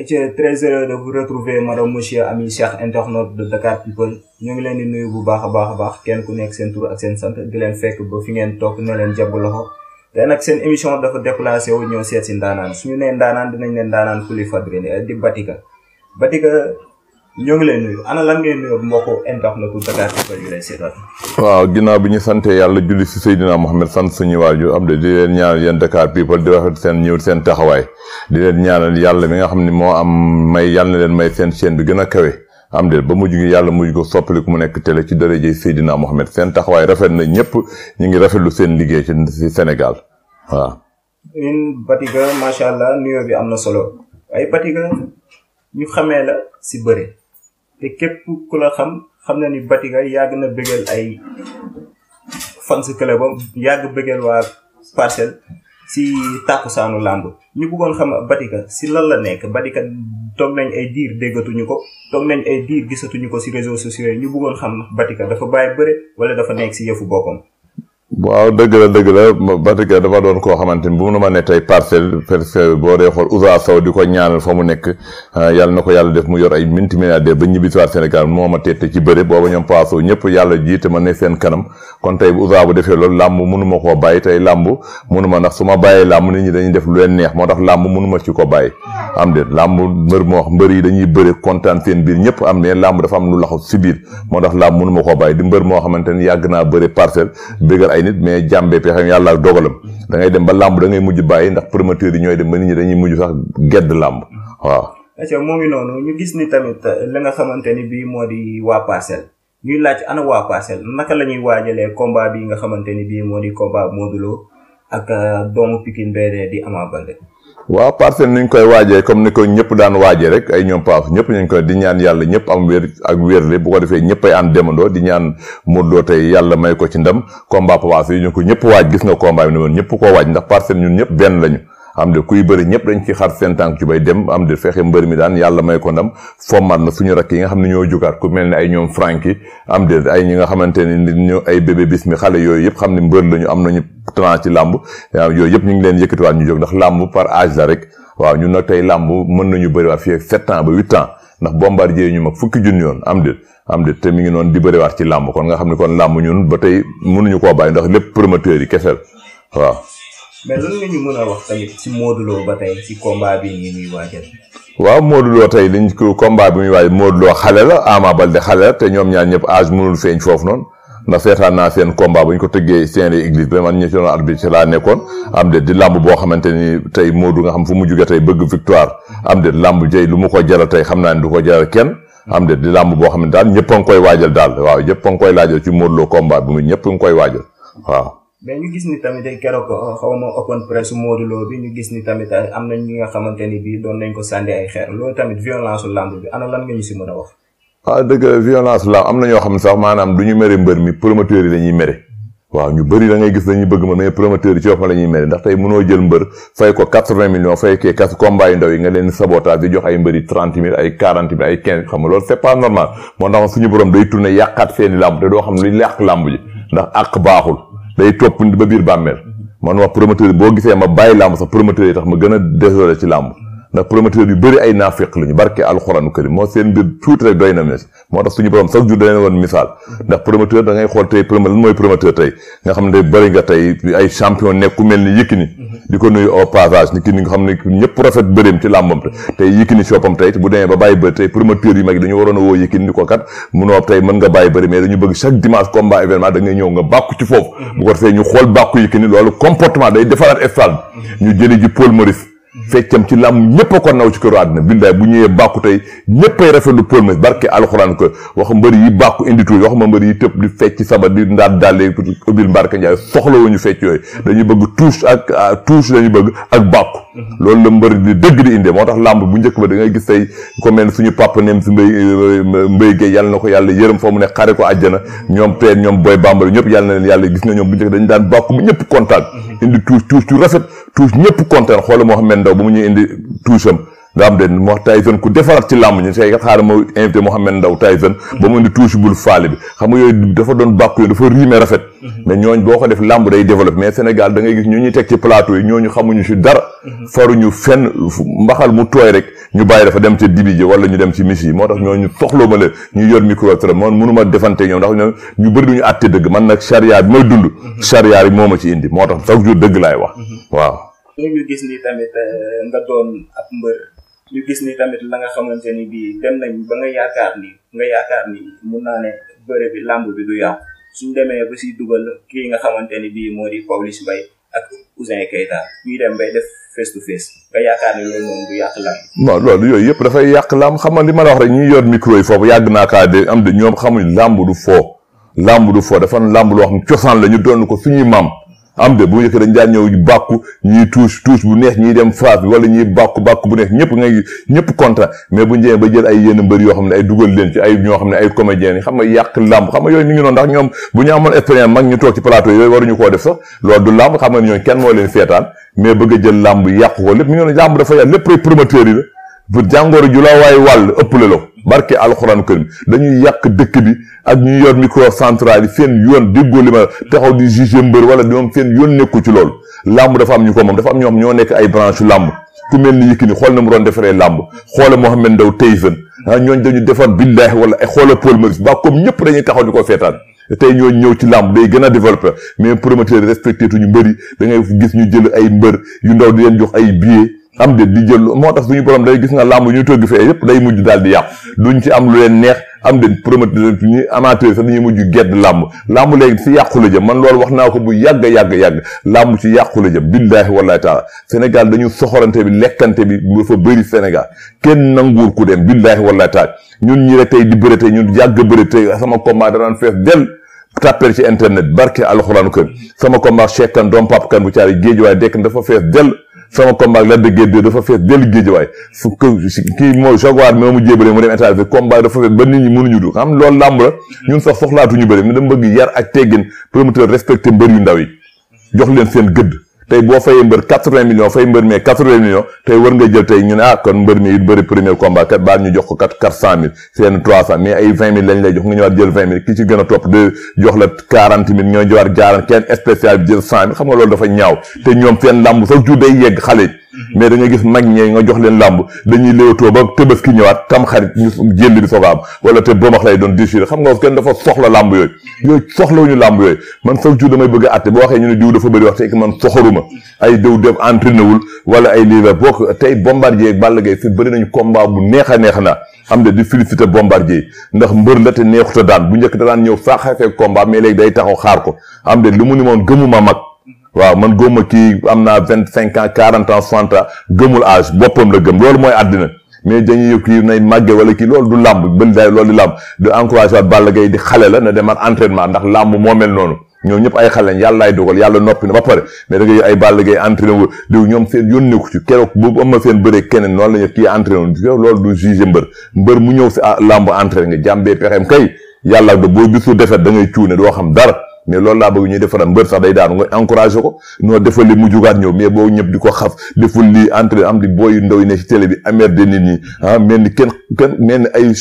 C'est très heureux de vous retrouver madame monsieur ami Cheikh internaute de Dakar People ñu ngi leen di nuyu bu baax a baax kenn ku nekk seen tur ak seen sant di leen fekk ba fi ngeen toog ne leen jàpp loxo te nag seen émission dafa déplacé wu ñëw seet si ndaanaan suñu nee ndaanaan dinañ leen ndaanaan kuli fadri di Batika ñoo ngi leen nuyu ana lan ngeen nuyu mbokku internaute Dakar People yu lay seetaan. waaw ginnaaw bi ñu sante yàlla julli si Seydina Mohamed sant suñu waajur am de di leen ñaanal yéen Dakar People di wax seen ñëw seen taxawaay di leen ñaanal yàlla mi nga xam ne moo am may yàlla na leen may seen chaîne bi gën a kawe am de ba mujj gi yàlla mujj ko soppaliku mu nekk télé ci dërëjey Seydina Mohamed seen taxawaay rafet na ñëpp ñu ngi rafetlu seen liggéey ci Sénégal waaw. ñun Batika macha allah nuyoo bi am na solo ay Batika ñu xamee la si bëre. te képp ku la xam na ni Batika yàgg na bëggal ay fans clubam yàgg bëggal waa Parcelles si tàkkusaanu làmb ñu bëggoon xam Batika si lan la nekk Batika toog nañ ay diir déggatuñu ko toog nañ ay diir gisatuñu ko si réseaux sociaux yi ñu bëggoon xam Batika dafa bàyyi bëre wala dafa nekk si yëfu boppam. waaw dëgg la Batika dafa doon koo xamante ni bu mu ma ne tey Parcelles parce que boo dee xool Ousa Sow di ko ñaanal fa mu nekk yàlla na ko yàlla def mu yor ay multimilliardaire ba ñibbi si waat Sénégal moo ma teete ci bëre booba ñoom paaso ñëpp yàlla jiite ma ne seen kanam kon tey bu Ousa bu defee loolu làmb mënuma koo bàyyi tey làmb mënuma ndax su ma bàyyee làmb nit ñi dañuy def lu leen neex moo tax làmb mënuma ci ko bàyyi am de làmb mbër yi dañuy bëre kontaan seen biir ñëpp am mais làmb dafa am lu laxaw si biir moo tax làmb mënuma koo bàyyi di mbër moo xamante ni yàgg naa bëre Parcelles bégal ay nit mais jàmbee pexem yàlla ak dogalam da ngay dem ba làmb da ngay mujj bàyyi ndax promoteurs yi ñooy dem ba nit ñi dañuy mujj sax gedd làmb waaw. acca moo ngi noonu ñu gis ni tamit li nga xamante ni bii moo di waa Parcelles ñuy laaj ana waa Parcelles naka la ñuy waajalee combat bi nga xamante ni bii moo di combat Modou Lo ak doomu Pikine BD di Ama Baldé. waaw Parcelles ni ñu koy waajee comme ni ko ñëpp daan waajee rek ay ñoom paas ñëpp ñu koy di ñaan yàlla ñëpp am wér ak wérle bu ko defee ñëpp ay ànd demandoo di ñaan Modou Lo tey yàlla may ko ci ndam combat Papa yi ñu ko ñëpp waaj gis nga combat bi ne woon ñëpp koo waaj ndax Parcelles ñun ñëpp benn lañu am de kuy bëri ñëpp dañ ci xar seen tànk ci bay dem am de fexe mbër mi daan yàlla may ko ndam fommat na suñu rakk yi nga xam ne ñoo jugaat ku mel ne ay ñoom Franky am de ay ñi nga xamante ni ñu ay bébé bis mi xale yooyu yëpp xam ne mbër lañu am nañu talent ci làmb waaw yooyu yëpp ñu ngi leen yëkkatiwaat ñu jóg ndax làmb par âge la rek waaw ñun nag tey làmb mën nañu bëriwaat fii ak 7 ans ba 8 ans ndax Bombardier ñu mag fukki junni yoon am de te mi ngi noonu di bëriwaat ci làmb kon nga xam ne kon làmb ñun ba tey mënuñu koo bàyyi ndax lépp promoteurs yi kesel waaw. mais lan nga ñu mën a wax tamit ci Modou Lo ba tey ci combat bi ngi muy waajal. waaw Modou Lo tey liñ ko combat bi muy waajal Modou Lo xale la Ama Baldé xale la te ñoom ñaar ñëpp âge mënul feeñ foofu noonu ndax seetaan naa seen combat bu ñu ko tëggee seen église ba man ñu ci doon arbitre ci laa nekkoon am de di làmb boo xamante ni tey Modou nga xam fu mu jóge tey bëgg victoire am de làmb jëy lu mu ko jaral tey xam naa ne du ko jaral kenn am de di làmb boo xam ne daal ñëpp a ngi koy waajal daal waaw ñëpp a ngi koy laajal ci Modou Lo combat bi mu ñëpp a ngi koy waajal waaw. mais ñu gis ni tamit keroog xaw ma open press Modou Lo bi ñu gis ni tamit am nañ ñi nga xamante ni bii doon nañ ko sànni ay xeer loolu tamit violence u làmb bi ana lan nga ñu si mën a wax. ah dëgg violence la am na ñoo xam ne sax maanaam du ñu mere mbër mi promoteurs yi dañuy mere waaw ñu bëri da ngay gis dañuy bëgg ma mais promoteurs yi ci wax ma la ñuy mere ndax tey mënoo jël mbër fay ko 80 millions fay kee kas combat yu ndaw yi nga leen sabotage di jox ay mbëri 30 000 ay 40 000 ay 15 xam nga loolu c'est pas normal moo tax suñu borom day tourner yàqaat seeni làmb te doo xam luy yàq làmb ji ndax àq baaxul day topp ba biir bàmmeel man wax promoteur boo gisee ma bàyyi làmb sax promoteur yi tax ma gën a désolé ci làmb ndax promoteur yu bëri ay naafiq lañu barke alxuraanu karim moo seen mbir tuuti rek doy na mes moo tax suñu borom chaque jour dañu woon misaal ndax promoteur da ngay xool tey lan mooy promoteur tey nga xam ne bëri nga tey ay champion nekk ku mel ni Yékini di ko nuyu au passage ni ki ni nga xam ne ñëpp rafet bëreem ci làmbam tey Yékini soppam tey bu demee ba bàyyi bëri tey promoteur yu mag yi dañu waroon a woo Yékini ni ko kat munoo tey mën nga bàyyi bëri mais dañu bëgg chaque dimanche combat événement da ngay ñëw nga bàkku ci foofu bu ko defee ñu xool bàkku Yékini loolu comportement day defaraat stade ñu jëli ji Paul Maurice feccam ci làmb ñëpp a ko naw ci këru àddina billaay bu ñëwee bàkku tey ñëppay rafetlu Paul Maurice barke alxuraan ko wax mbëri yi bàkku indi tuuti wax ma mbëri yi tëb di fecc sabat di ndaat dalle ubbil mbarka njaay soxlawuñu fecc yooyu dañuy bëgg touche ak touche lañu bëgg ak bàkku loolu la mbëri di dëgg di indee moo tax làmb bu njëkk ba da ngay gis tey ko mel suñu papa neem si mbéy géey yàlla na ko yàlla yërëm fa mu ne xare ko àjjana ñoom peen ñoom boy bambal ñëpp yàlla na leen yàlla gis nga ñoom bu njëkk dañu daan bàkku bu ñëpp kontaan indi touche yu rafet touche ñëpp kontaan xoola moo xam ne ndaw ba mu ñuy indi touche am nga am de moo Tyson ku defaraat ci làmb ñi tey xaaral ma invité Mouhamed Ndaw Tyson ba mu indi touche bul faale bi xam nga yooyu dafa doon bàkku yooyu dafa riime rafet mais ñooñ boo ko def làmb day développé mais Sénégal da ngay gis ñu ñuy teg ci plateau yi ñooñu xamuñu ci dara faruñu fenn mbaxal mu tooy rek ñu bàyyi dafa dem ca dibi ji wala ñu dem ci mis yi moo tax ñooñu soxloo ma leen ñu yor micro trop man mënuma defante ñoom ndax ñoom ñu bëri duñu àtte dëgg man nag charia bi may dund charia yi moo ma ci indi moo tax chaque jour dëgg laay wax waaw ñu gis ni tamit nga doon ab mbër ñu gis ni tamit la nga xamante ni bii dem nañ ba nga yaakaar ni mun naa ne bëre bi làmb bi du yàqu suñ demee ba si dugal kii nga xamante ni bii moo di Pawlish Mbaye ak Ouzin Keita ñuy dem bay def face to face nga yaakaar ni loolu noonu du yàq làmb. non loolu yooyu yëpp dafay yàq làmb xam nga li ma la wax rek ñuy yor micro yi foofu yàgg naa kaa de am de ñoom xamuñ làmb du foo dafa làmb loo xam cosaan la ñu doon ko suñuy maam am de bu njëkk dañ daan ñëw bàkku ñii touche bu neex ñii dem phase bi wala ñii bàkku bu neex ñëpp content mais bu njëwee ba jël ay yenn mbër yoo xam ne ay dugal leen ci ay ñoo xam ne ay comédiens yi xam nga yàq làmb xam nga yooyu mi ngi noonu ndax ñoom bu ñu amoon expérience mag ñu toog ci plateau yooyu waruñu koo def sax loolu du làmb xam nga ñooñu kenn moo leen seetaan mais bëgg a jël làmb yàq ko lépp mi ngi noonu làmb dafa yàq lépp ay promoteurs yi la pour jàngoro ju la waay wàll ëpp la barke alxuraan karim dañuy yàq dëkk bi ak ñuy yor micro central yi seen yoon déggoo li ma taxaw di juger mbër wala ñoom seen yoon nekku ci loolu làmb dafa am ñu ko moom dafa am ñoo xam ñoo nekk ay branche làmb ku mel ni Yékini xool na mu doon defaree làmb xoola Mohamed Ndao Tyson ñooñ dañu defar billaahi wala xoola Paul Maurice ba comme ñëpp dañuy taxaw di ko seetaan tey ñoo ñëw ci làmb day gën a développé mais promoteur respecté tuñu mbëri da ngay gis ñu jël ay mbër yu ndaw di leen jox ay billets am de di jël moo tax suñu borom day gis nga làmb ñu tëgg fee yëpp day mujj daal di yàqu duñ ci am lu leen neex am de promoteur ñu amateur sax dañuy mujj gedd làmb léegi si yàqu la jëm man loolu wax naa ko bu yàgg làmb ci yàqu la jëm billaahi wallaahi taala Sénégal dañu soxorante bi lekkante bi dafa bëri Sénégal kenn nanguwul ku dem billaahi wallaahi taala ñun ñi rek tey di bëre tey ñun yàgg bëre tey sama combat danaan fees del tàppeel ci internet barke alxuraanu kër sama combat Cheikh Kane doom Papa Kane bu caari géej waaye dekk dafa fees del sama combat la de guerre dafa fees dellu géejawaay fu kii moo Jaguar moo mu jébale mu dem état bi combat dafa fees ba nit ñi mënuñu du xam loolu làmb la ñun sax soxlaatuñu bëri mais dama bëgg yar ak teggin promoteur respecté mbër yu ndaw yi jox leen seen gëdd tey boo fayee mbër 80 millions fay mbër mais 80 millions tey war nga jël tey ñu ne kon mbër mi it bëri premier combat kat baal ñu jox ko 400 000 seen 300 mais ay 20 000 lañ lay jox nga ñëwaat jël 20 000 ki ci gën a topp de jox la 40 000 ñoo ñëwaat jaaran kenn spécial bi jël 100 000 xam nga loolu dafa ñaaw te ñoom seen làmb sax jur day yegg xale mais da nga gis mag ñee nga jox leen làmb dañuy léewatoo ba Tabaski ñëwaat tam xarit ñu jël bi soog a am wala te bomax lay doon déchiré xam nga kenn dafa soxla làmb yooyu soxlawuñu làmb yooyu man chaque jour damay bëgg a àtte boo waxee ñu ne diw dafa bëri wax te man soxoruma ay diw def entraîné wul wala ay livre boo tey Bombardier ak Balla Gaye fi bëri nañu combat bu neex a neex naa am de di félicité Bombardier ndax mbër la te neexuta daan bu njëkk da daan ñëw faaxafee combat mais léegi day taxaw xaar ko am de lu mu ni moon gëmuma mag waaw man góoma kii am naa 25 ans 40 ans 60 ans gëmul âge boppam la gëm loolu mooy àddina mais dañuy yëg kii nay màgge wala kii loolu du làmb bël day loolu di làmb di encouragé waat Balla Gaye di xale la na demaat entraînement ndax làmb moo mel noonu ñoom ñëpp ay xale lañ yàlla laay dogal yàlla noppi na ba pare mais da ngay ay Balla Gaye entraîné wu diw ñoom seen yónneeku ci keroog boobu am na seen bëree keneen noonu la ñu kii entraîné wu loolu du jugé mbër mu ñëw si làmb entraîné nga jàmbee pexeem kay yàlla da boo bisu defet da ngay cuune doo xam dara mais loolu laa bëgg ñuy defaral mbër sax day daanu nga encouragé ko noo defal li mu jugaat ñëw mais boo ñëpp di ko xaf deful lii entraîné am di booy ndaw yi ne ci télé bi amer de nit ñi mel ni kenn mel ni ay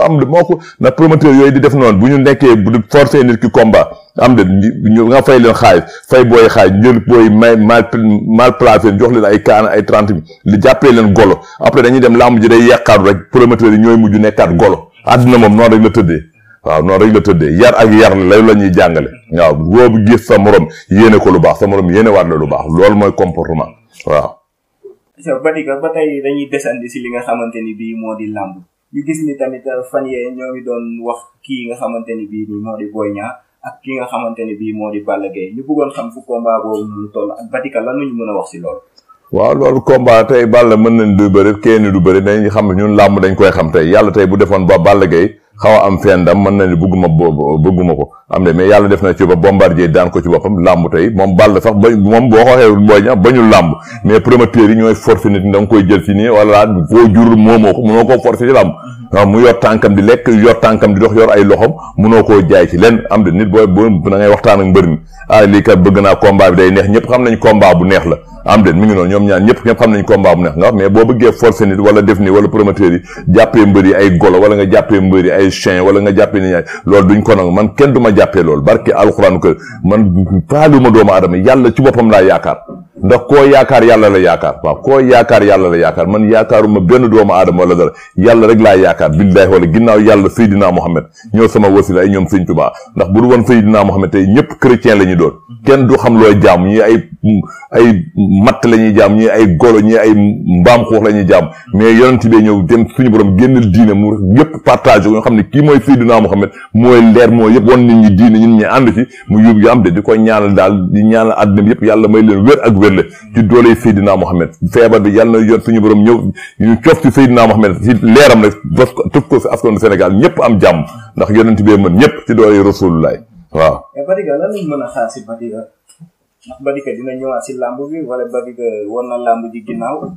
am de moo ko na promoteur yooyu di def noonu bu ñu nekkee bu forcé nit ki combat am de ñu nga fay leen xaalis fay booy xaalis njël booy may mal placé jox leen ay 40 ay 30 000 li jàppee leen golo après dañuy dem lamb ji day yàqaatu rek promoteur yi ñooy mujj nekkaat golo àddina moom noonu rek la tëddee waaw noonu rek la tëddee yar ak yar la ñuy jàngale waaw boobu gis sa morom yéene ko lu baax sa morom yéene waat la lu baax loolu mooy comportement waaw. Batika ba tey dañuy desandi si li nga xamante ni bii moo di làmb ñu gis ni tamit fan yee ñoo ngi doon wax kii nga xamante ni bii nii moo di Boy Niang ak ki nga xamante ni bii moo di Balla Gaye ñu bëggoon xam fu combat boobu ñu toll ak Batika lan la ñu mën a wax si loolu. waaw loolu combat tey Balla mën nañ du bëri kenn du bëri dañuy xam ne ñun làmb dañ koy xam tey yàlla tey bu defoon ba Balla Gaye xaw a am fendam mën na ni bëgguma ko am de mais yàlla def na ci ba Bombardier daan ko ci boppam làmb tey moom Balla sax ba moom boo xooxee Boy Niang bañul làmb mais promoteurs yi ñooy forcé nit da nga koy jël ci nii wala foo jur moomoo ko mënoo koo forcé ci làmb waaw mu yor tànkam di lekk yor tànkam di dox yor ay loxom mënoo koo jaay ci leen am de nit booy da ngay waxtaan ak mbër mi lii kat bëgg naa combat bi day neex ñëpp xam nañ combat bu neex la am de mi ngi noonu ñoom ñaar ñëpp xam nañ combat bu neex nga wax mais boo bëggee forcer nit wala def nii wala promoteur yi jàppee mbër yi ay golo wala nga jàppee mbër yi ay chien wala nga jàppee ni ñaay loolu duñ ko nangu man kenn du ma jàppee loolu barke alxuraan ko man faaluma doomu aadama yàlla ci boppam laa yaakaar ndax koo yaakaar yàlla la yaakaar waaw koo yaakaar yàlla la yaakaar man yaakaaruma benn doomu aadama wala dara yàlla rek laa yaakaar billaahi wala ginnaaw yàlla Seydina Mohamed ñoo sama wasila ay ñoom sëñ Tuubaa ndax bu du woon Seydina Mohamed tey ñëpp chrétien la ñu doon kenn du xam looy jaam ñii ay matt la ñuy jaam ñii ay golo ñii ay mbaam xuux la ñuy jaam mais yonent bi ñëw dem suñu borom génnal diine mu yëpp partage ko nga xam ne kii mooy Seydina Mohamed mooy leer mooy yëpp wan nit ñi diine ñun ñi ànd ci mu yóbbu yu am de di ko ñaanal daal di ñaanal àddina bi yëpp yàlla may leen wér ak wér la ci dooley Seydina Mohamed feebar bi yàlla na yoon suñu borom ñëw ñu cof ci Seydina Mohamed ci leeram rek bas tëf ko si askanu Sénégal ñëpp am jàmm ndax yonent bi mën ñëpp ci dooley Rasulullah waaw. mais Batika lan lañ mën a xaar si Batika ndax Batika dina ñëwaat si làmb bi wala Batika war na làmb ji ginnaaw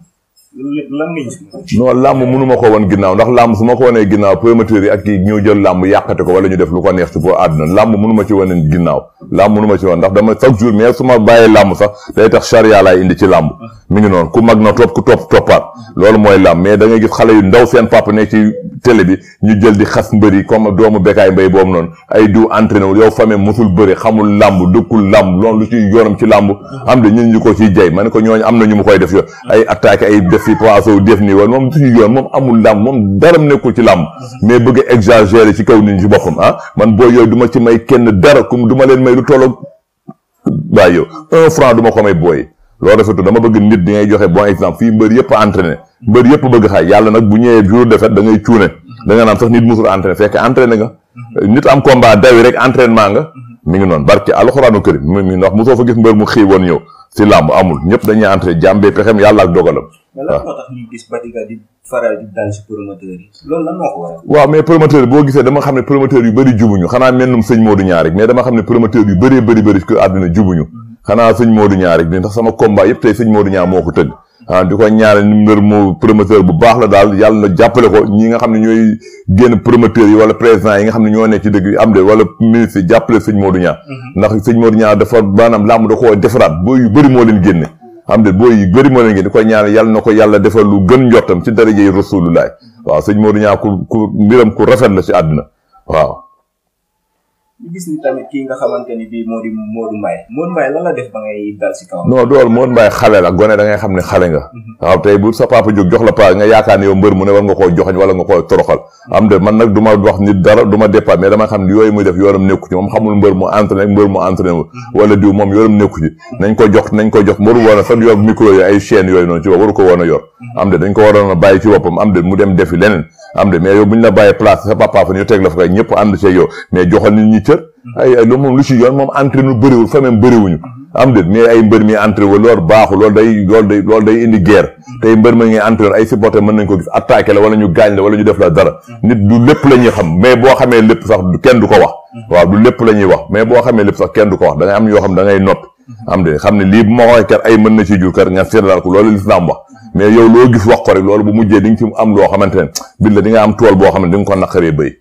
lan nga gis. non làmb mënuma ko woon ginnaaw ndax làmb su ma ko wanee ginnaaw promoteurs yi ak kii ñëw jël làmb yàqate ko wala ñu def lu ko neex ci boo àdduna làmb mënuma ci wane ginnaaw làmb mënuma ci woon ndax dama chaque jour mais su ma bàyyee làmb sax day tax charia laay indi ci làmb mi ngi noonu ku mag na topp ku toppaat loolu mooy làmb mais da ngay gis xale yu ndaw seen papa ne ci télé bi ñu jël di xas mbëri comme doomu Bécaye Mbaye boobu noonu ay diw entraîné wu yow famille mosul bëri xamul làmb dëkkul làmb loolu lu ci yoonam ci làmb am de ñun ñu ko ciy jay ma ne ko ñooñu am na ñu mu koy def yo ay attaqué ay def fi poisson def nii woon moom suñu yoon moom amul làmb moom daram nekkul ci làmb mais bëgg a exagérer ci kaw nit ñi ci boppam man boo yooyu du ma ci may kenn dara comme du ma leen may lu tolloog waaye yow 1 franc du ma ko may booy loolu rafetu dama bëgg nit di ngay joxe bon exemple fii mbër yëpp entraîné mbër yëpp bëgg xaay yàlla nag bu ñëwee jour de fête da ngay cuune da nga naan sax nit musul entraîné fekk entraîné nga nit am combat dawi rek entraînement nga mi ngi noonu barke alxuraanu karim mi ngi wax mosoo fa gis mbër mu xëy woon ñëw si làmb amul ñëpp dañuy entraîné jàmbee pexem yàlla ak dogalam. mais lan moo tax ñu gis Batika di faral di dal si promoteur yi loolu lan moo ko waral. waaw mais promoteur boo gisee dama xam ne promoteur yu bëri jubuñu xanaa mennum sëñ Modou Niang rek mais dama xam ne promoteur yu bëree bëri ko àdduna jubuñu xanaa sëñ Modou Niang rek ndax sama combat yëpp tey sëñ Modou Niang moo ko tëgg di ko ñaanal ni mbër mu promoteur bu baax la daal yàlla na jàppale ko ñi nga xam ne ñooy génn promoteurs yi wala président yi nga xam ne ñoo nekk ci dëgg am de wala ministre yi jàppale sëñ Modou Niang ndax sëñ Modou Niang dafa maanaam làmb da koo defaraat boo yu bëri moo leen génne am de boo yu bëri moo leen génne di ko ñaanal yàlla na ko yàlla defal lu gën njottam ci darajey Rasulullah waaw sëñ Modou Niang ku mbiram ku rafet la ci àdduna waaw. ñu gis ni tamit kii nga xamante ni bii moo di Modou Mbaye lan la def ba ngay dal si kawam. non dool Modou Mbaye xale la gone da ngay xam ne xale nga waaw tey bu sa papa jóg jox la pa nga yaakaar ne yow mbër mu ne war nga koo joxañ wala nga koo toroxal am de man nag du ma wax nit dara du ma départ mais dama xam ne yooyu muy def yoonam nekku ci moom xamul mbër mu entraîné wala diw moom yoonam nekku ci nañ ko jox waru woon a sax yor micro yooyu ay chaîne yooyu noonu ci bopp waru ko woon a yor am de dañ ko waroon a bàyyi ci boppam am de mu dem defi leneen am de mais yow buñ la bàyyi place sa papa fa ñu teg la fa kay ñëpp ànd ci yow mais joxal nit ñi cër ay loolu moom lu ci yoon moom entraîné bëriwul fa même bëriwuñu am de mais ay mbër mi entraîné wul loolu baaxul loolu day indi guerre tey mbër ma ngay entraîné ay supporter mën nañ ko gis attaqué la wala ñu gaañ la wala ñu def la dara nit du lépp la ñuy xam mais boo xamee lépp sax kenn du ko wax waaw du lépp la ñuy wax mais boo xamee lépp sax kenn du ko wax da ngay am yoo xam da ngay noppi am de xam ne lii bu ma waxee kat ay mën na ci jur kat nga seetlal ko loolu lislaam wax mais yow loo gis wax ko rek loolu bu mujjee di nga ci am loo xamante ne bil la di nga am tool boo xam ne di nga ko naqaree béy